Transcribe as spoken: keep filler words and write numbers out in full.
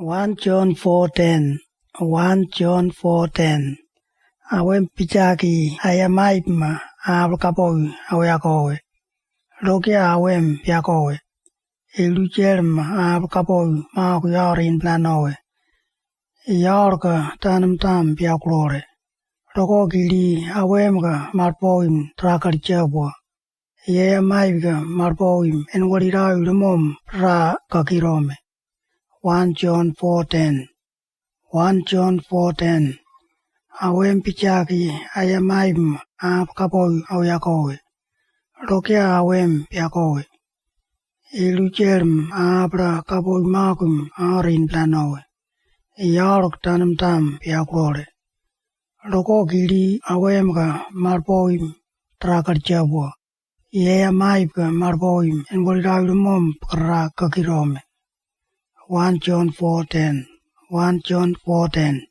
One John four ten. One John four ten. Awem pitiaki aiamaib ma abal kaboi awiakowe. Rokia awem piakowe. Ilusier ma abal kaboi maku yaor inblanowe. Iaorka tanamtam piakurore. Roko kili awem ka marpoim tra karjabua. Iaiamaib ka marpoim en warirau lumom ra kakirome. One John four ten. One John four ten. Awem pitiaki aiamaib ma abal kaboi awiakowe. Rokia awem piakowe. Ilusier ma abal kaboi maku yaor inblanowe. Iaorka tanamtam piakurore. Roko kili awem ka marpoim tra karjabua. Iaiamaib ka marpoim en warirau lumom ra kakirome. One John four ten. One John four ten.